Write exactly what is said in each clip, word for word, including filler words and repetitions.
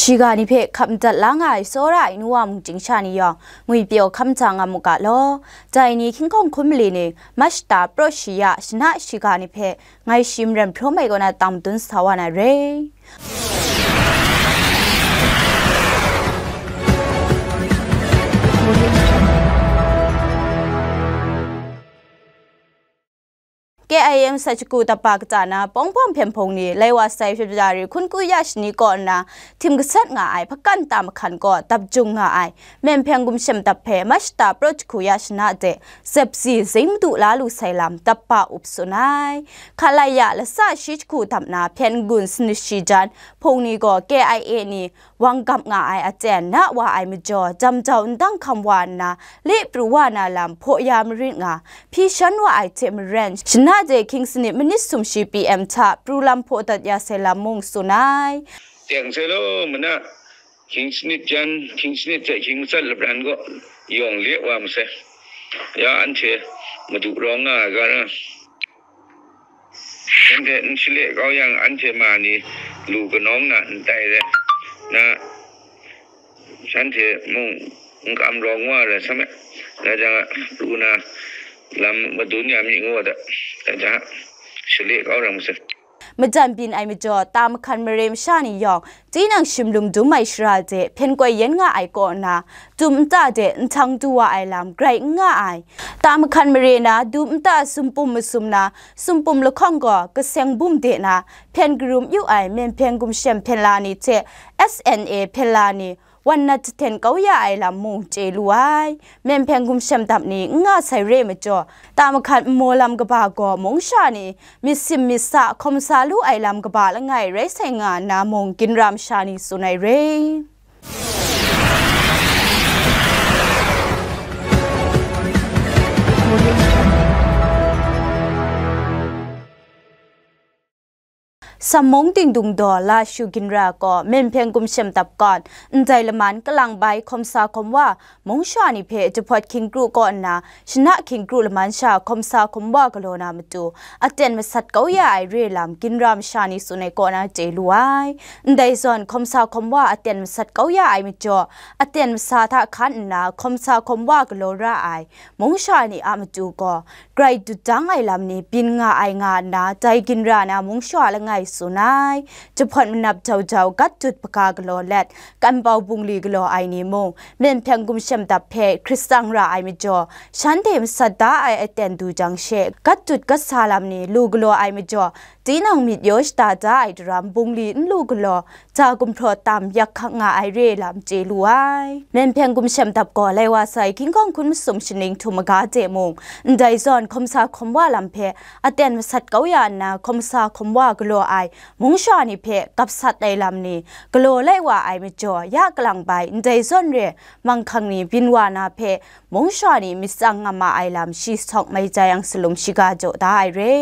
Shiga ni hpe hkap madat la nga ai tsawra ai nu wa mung chyingsha ni yawng, ngwipyaw hkam hta nga mu ga law. Dai ni hkying hkawng hkun mali ni, Mashta Pro shi ya shana shiga ni hpe ngai shi maren hpraw mai kaw na tang madun sa wa na re. K I A masat shagu dapa kata na Pawng Hpawng Hpyen Hpung ni lai wa sai February hkun ku ya shani kaw nna htim gasat nga ai hpakan ta mahkan kaw dap jung nga ai Myen Hpyen Gumshem Dap hpe Mashta Pro jahku ya shana de zepsi zing madu la lu sai lam dap pa up tsun ai. Hkalai ya lasa shi jahku dap na hpyen n-gun sanit shi jan hpung ni gaw K I A ni wang gap nga ai aten na wa ai majaw, jam jau ndang hkam wa nna, le pru wa na lam hpaw ya marit nga, hpyi shan wa ai hte maren, shana de hkying sanit manit sumshi P M hta pru lam hpaw dat ya sai lam mung tsun ai. Teng sai law, mana, hkying sanit jan, hkying sanit hte hkying matsat lapran gaw yawng le wa masai. Ya anhte madu rawng nga ai ga ra. Shanhte n shale kau yang, anhte ma ni lu kanawng na n tai rai, na, shanhte mung n kam rawng wa rai sa me, dai jang a, lu na lam madun ya mi ngu wa da, dai jang a, shale kau rai masai. Majan byin ai majaw, ta mahkan mare masha ni yawng, tinang shim lum dum ai shara de hpyen koi yen nga ai kaw na, dum nta de nhtang du wa ai lam grai n nga ai. Ta mahkan mare na, dum nta sumpum masum na, sumpum lahkawng gaw kaseng bum de na, hpyen karum yu ai Myen Hpyen Gumshem hpyen la ni hte S N A hpyen la ni, wan nat jahten kau ya ai lam mung chye lu ai. Myen Hpyen Gumshem Dap ni n nga sai re majaw, ta mahkan nmaw lam kaba gaw mungsha ni myit sim myit sa hkawm sa lu ai lam kaba langai rai sai nga nna mung ginra masha ni tsun ai re. Sammung Dingdung Daw Lashu Ginra gaw Myen Hpyen Gumshem Dap kawn ndai laman kalang bai hkawm sa hkawm wa mungsha ni hpe jahpawt hkying kru kaw nna, shana hkying kru laman sha hkawm sa hkawm wa galaw na matu, aten masat kau ya ai re lam ginra masha ni tsun ai kaw na chye lu ai. Ndai zawn hkawm sa hkawm wa aten masat kau ya ai majaw, aten masa hta hkan nna hkawm sa hkawm wa galaw ra ai mungsha ni a matu gaw, grai dut dang ai lam ni byin nga ai nga nna, dai ginra na mungsha langai tsun ai. Jahpawt manap jau jau gat dut hpaga galaw let, kanbau bungli galaw ai ni mung, Myen Hpyen Gumshem Dap hpe hkrit tsang ra ai majaw, shanhte masat da ai aten du jang she, gat dut gat sa lam ni lu galaw ai majaw, tinang myit yaw shada da ai daram bungli n lu galaw, ja gumhpraw tam yak hkak nga ai re lam chye lu ai. Myen Hpyen Gumshem Dap gaw lai wa sai hkying hkawng hkun masum shaning htum maga de mung, ndai zawn hkawm sa hkawm wa lam hpe aten masat kau ya nna, hkawm sa hkawm wa galaw ai mungsha ni hpe gap sat ai lam ni galaw lai wa ai majaw, ya kalang bai ndai zawn re manghkang ni byin wa na hpe mungsha ni myit tsang nga ma ai lam shi sawk mai jai yang salum shiga jaw da ai re.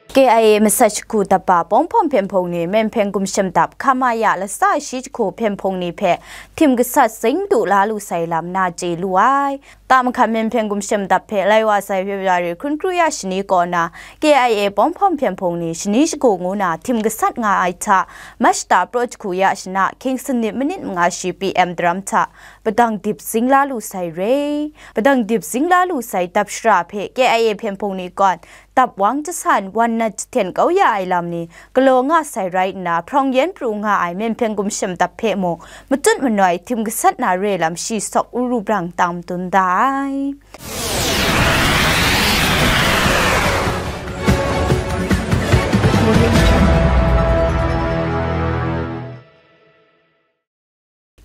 K I A masat shagu dapa Pawng Hpawng Hpyen Hpung ni Myen Hpyen Gumshem Dap hkama ya lasa shi jahku hpyen hpung ni hpe htim gasat zing du la lu sai lam na chye lu ai. Ta mahkan Myen Hpyen Gumshem Dap hpe lai wa sai February hkun kru ya shani kaw na, K I A Pawng Hpawng Hpyen Hpung ni shani shagu ngu na htim gasat nga ai hta, Mashta Pro jahku ya shana hkying sanit manit manga shi P M daram hta, padang dip zing la lu sai re. Padang dip zing la lu sai dap shara hpe K I A hpyen hpung ni kawn, dap wang jasan wan nat jahten kau ya ai lam ni galaw nga sai rai nna, hprawng yen pru nga ai Myen Hpyen Gumshem Dap hpe mung matut manoi htim gasat na re lam shi sawk uru brang tang madun da ai.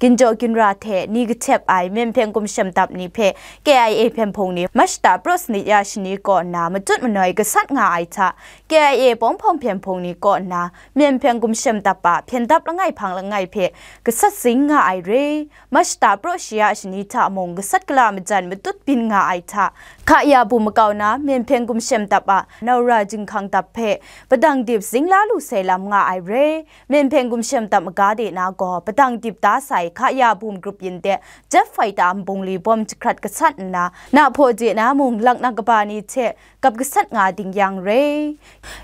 Ginjaw ginra hte ni kahtep ai Myen Hpyen Gumshem Dap ni hpe K I A hpyen hpung ni Mashta Pro sanit ya shani kaw nna matut manoi gasat nga ai hta, K I A Pawng Hpawng Hpyen Hpung ni kaw nna, Myen Hpyen Gumshem Dap a hpyen dap langai hpang langai hpe gasat zing nga ai re. Mashta praw shi ya shani hta mung gasat gala majan matut byin nga ai hta, hka ya bu makau na Myen Hpyen Gumshem Dap a naura jinghkang dap hpe padang dip zing la lu sai lam nga ai re. Myen Hpyen Gumshem Dap maga de na gaw padang dip da sai hka ya bu magrup yin de, jet fighter nbungli bawm jahkrat gasat nna, na hpaw de na mung laknak kaba ni hte gap gasat nga ding yang re.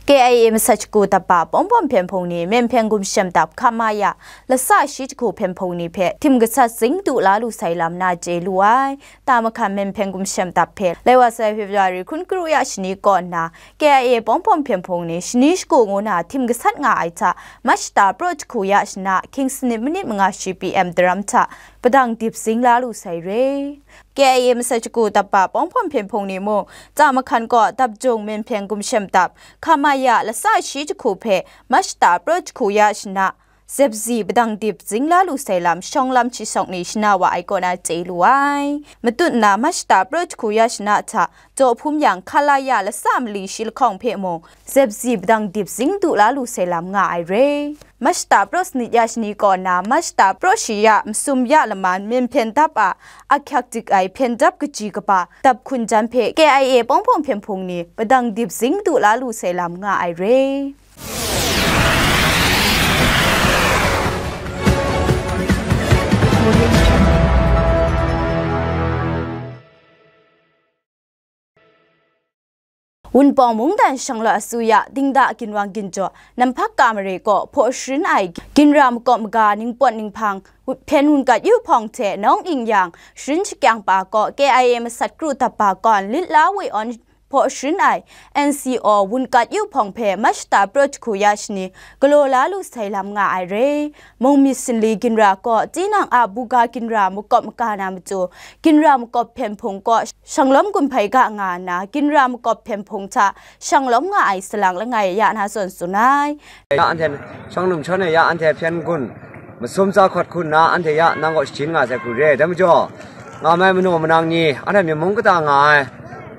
K I A masat shagu dap a Pawng Hpawng Hpyen Hpung ni Myen Hpyen Gumshem Dap hka ma ya lasa shi jahku hpyen hpung ni hpe htim gasat zing du la lu sai lam na chye lu ai. Ta mahkan Myen Hpyen Gumshem Dap hpe lai wa sai February hkun kru ya shani kaw nna, K I A Pawng Hpawng Hpyen Hpung ni shani shagu ngu na htim gasat nga ai hta, Mashta praw jahku ya shana hkying sanit minit manga shi P M daram hta padang dip zing la lu sai re. K I A masat shagu dap a Pawng Hpawng Hpyen Hpung ni mung, ta mahkan kaw dap jung Myen Hpyen Gumshem Dap hka ma ya lasa shi jahku hpe Mashta praw jahku ya shana zep zi padang dip zing la lu sai lam shawng lam shi sawk ni shana wa ai kaw na chye lu ai. Matut nna Mashta praw jahku ya shana hta jaw hpum yang hka la ya lasa mali shi lahkawng hpe mung zep zi padang dip zing du la lu sai lam nga ai re. Mashta praw sanit ya shani kaw nna Mashta praw shi ya masum ya laman Myen Hpyen Dap a ahkyak dik ai hpyen dap kaji kaba dap hkun jan hpe K I A Pawng Hpawng Hpyen Hpung ni padang dip zing du la lu sai lam nga ai re. Wunpawng mungdan shanglawt asuya Dingda ginwang ginjaw Namhpak Ka Mare kaw hpaw sharin ai ginra makawp maga ningpawt ninghpang hpyen wunkat yu hpawng hte nawng ing yang sharin shakyang pa kaw K I A masat kru dap ba kawn lit la woi awn hpaw sharin ai N C O wunkat yu hpawng hpe Mashta praw jahku ya shani galaw la lu sai lam nga ai re. Mung myit sinli ginra kaw tinang a buga ginra makawp maga na matu, ginra makawp hpyen hpung kaw shanglawm gun hpai ga nga nna, ginra makawp hpyen hpung hta shanglawm nga ai salang langai ya na zawn tsun ai. Ya anhte shanglung shawn e ya anhte hpyen gun masum tsa hkawt hku nna anhte ya nang kaw shajin nga sai hku re ai. Dai majaw, nga mai manu manang ni, anhte myi mung kata nga ai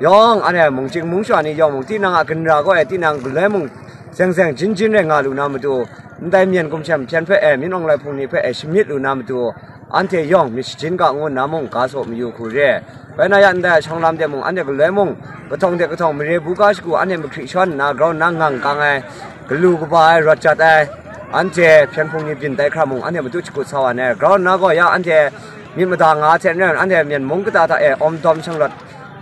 yawng, anhte mungchying mungsha ni yawng mung, tinang a ginra kaw e tinang galoi mung, zeng zeng jin jin rai nga lu na matu, ndai myen gumshem hpyen hpe e, myin awng lai hpung ni hpe e shamyit lu na matu, anhte yawng myit shajin ga ngu nna mung ga saw mayu hku re. Bai na ya ndai a shawng lam de mung, anhte galoi mung, kahtawng de kahtawng mare buga shagu anhte mahkri shawn nna, grau nna ngang kang ai, galu kaba ai, rawt jat ai, anhte hpyen hpung ni byin tai hkra mung, anhte matut shakut sa wa ai. Grau nna gaw ya anhte myit mada nga ai hte maren, anhte myen mung kata hta e awm dawm shanglawt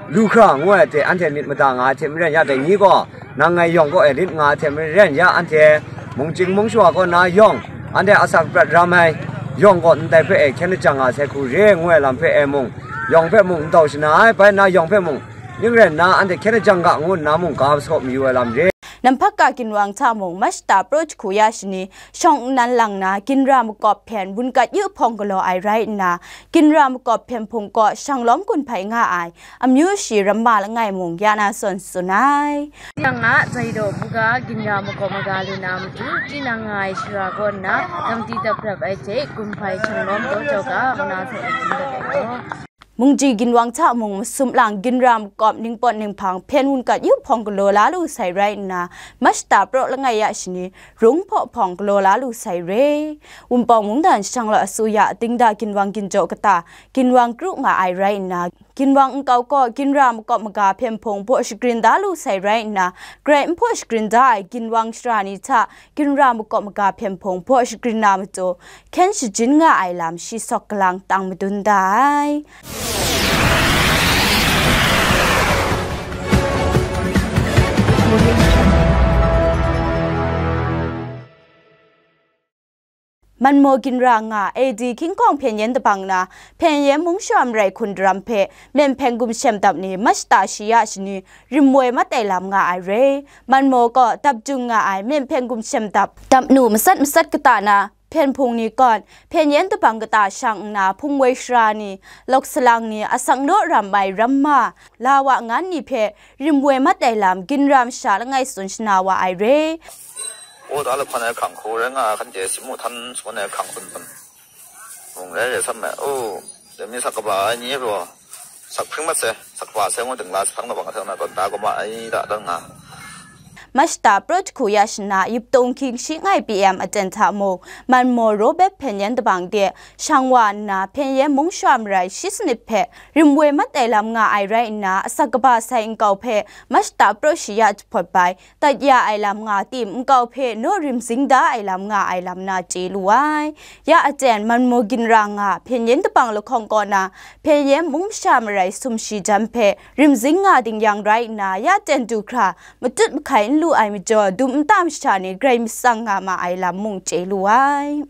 lu hkra ngu ai hte anhte myit mada nga ai hte maren, ya dai ni gaw nang ngai yawng kaw e lit nga ai hte maren, ya anhte mungchying mungsha kaw na yawng, anhte asak prat ram ai yawng kaw ndai hpe e hkyen lajang nga sai hku re ngu ai lam hpe e mung, yawng hpe mung n dau shana ai, bai nna yawng hpe mung ning rai nna anhte hkyen lajang ga ngu nna mung ga saw mayu ai lam re. Namhpak ka ginwang hta mung Mashta praw jahku ya shani shawng nnan lang na ginra makawp hpyen wunkat yu hpawng galaw ai rai nna, ginra makawp hpyen hpung kaw shanglawm gun hpai nga ai amyu shi ramma langai mung ya na zawn tsun ai. Tinang a Zaidaw buga ginra makawp maga lu na matu, tinang nga ai shara kaw nna, gamti dap rap ai hte gun hpai shanglawm daw jau ga, ngu na zawn tsun dat ai gaw. Mungji ginwang hta mung masum lang ginra makawp ningpawt ninghpang hpyen wunkat yu hpawng galaw la lu sai rai nna, Mashta praw langai ya shani rung hpaw hpawng galaw la lu sai re. Wunpawng mungdan shanglawt asuya Dingda ginwang ginjaw kata ginwang kru nga ai rai nna, ginwang nkau kaw ginra makawp maga hpyen hpung hpaw shagrin da lu sai rai nna, grai n hpaw shagrin da ai ginwang shara ni hta ginra makawp maga hpyen hpung hpaw shagrin na matu, hkyen shajin nga ai lam shi sawk galang tang madun da ai. Manmaw ginra nga A D King Kong hpyen yen dabang na, hpyen yen mung shawm rai hkun daram hpe, Myen Hpyen Gumshem Dap ni Mashta shi ya shani rim woi mat ai lam nga ai re. Manmaw kaw dap jung nga ai Myen Hpyen Gumshem Dap, dap nu matsat matsat kata na, hpyen hpung ni kawn, hpyen yen dabang kata shang nna, hpung woi shara ni, lawk salang ni, asak naw ram ai ramma, lawa ngan ni hpe rim woi mat ai lam, ginra masha langai tsun shana wa ai re. O, da lahpan ai hkrang hku rai nga ai, hkan de simu htan shangun ai hkrang hpun hpun. Mung rai rai sam ai. O, dai mi sak kaba ai ni gaw, sak hpring mat sai, sak kaba sai ngu dingla, sa hpang labang hte na tawn da gaw ma ai, da dan nga. Mashta Pro Jahku ya shana yip tung hkying shi ngai P M aten hta mung, Manmaw Robert Hpyen Yen dabang de shang wa nna, Hpyen Yen mung sha marai shi sanit hpe rim woi mat ai lam nga ai rai nna, asak kaba sai nkau hpe Mashta Pro shi ya jahpawt bai, tat ya ai lam nga tim, nkau hpe naw rim zing da ai lam nga ai lam na chye lu ai. Ya aten Manmaw ginra nga Hpyen Yen dabang lahkawng kaw na, Hpyen Yen mung masha marai sum shi jan hpe rim zing nga ding yang rai nna, ya aten du hkra matut mahkai n lu ai majaw, dum nta masha ni grai matsang nga ma ai lam mung chye lu ai.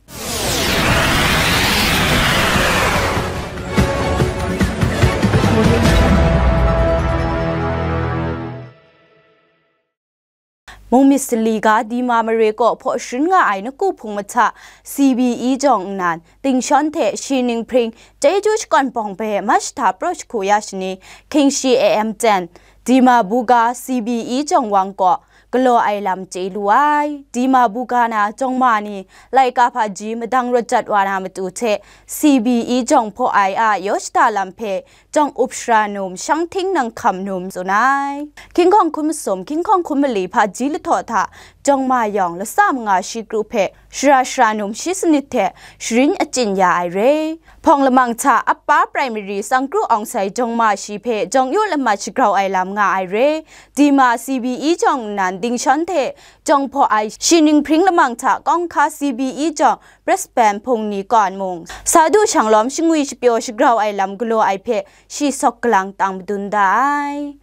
Mung myit sali ga Dima mare kaw hpaw sharin nga ai naku hpung mahta C B E jawng nnan, Dingshawn hte Shi Ninghpring chyeju shakawn pawng hpe Mashta Pro Jahku ya shani hkying shi A M ten, Dima buga C B E jawng wang kaw galaw ai lam chye lu ai. Dima buga na jawng ma ni laika hpaji madang rawt jat wa na matu hte C B E jawng hpaw ai a yaw shada lam hpe jawng up shara num, shang hting nang hkam num tsun ai. Hkying hkawng hkun masum, hkying hkawng hkun mali hpaji lahtaw hta jawng ma yawng lasa manga shi kru hpe shara shara num shi sanit hte sharin achyin ya ai re. Hpawng lamang hta Upper Primary Sangkru Awng Sai jawng ma shi hpe jawng yu lamat shagrau ai lam nga ai re. Dima C B E jawng nnan Dingshawn hte jawng hpaw ai Shi Ninghpring lamang hta Kawng Hka C B E jawng President hpung ni kawn mung, sa du shang lawm shangwi shapyaw shagrau ai lam galaw ai hpe shi sawk galang tang madun da ai.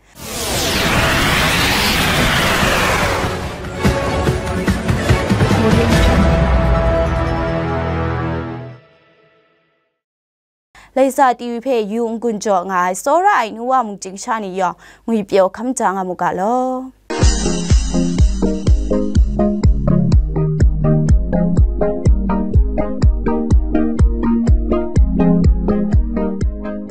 Laisa T V hpe yu n-gun jaw nga ai tsawra ai nu wa mungchying sha ni yawng, ngwipyaw hkam ja nga mu ga law.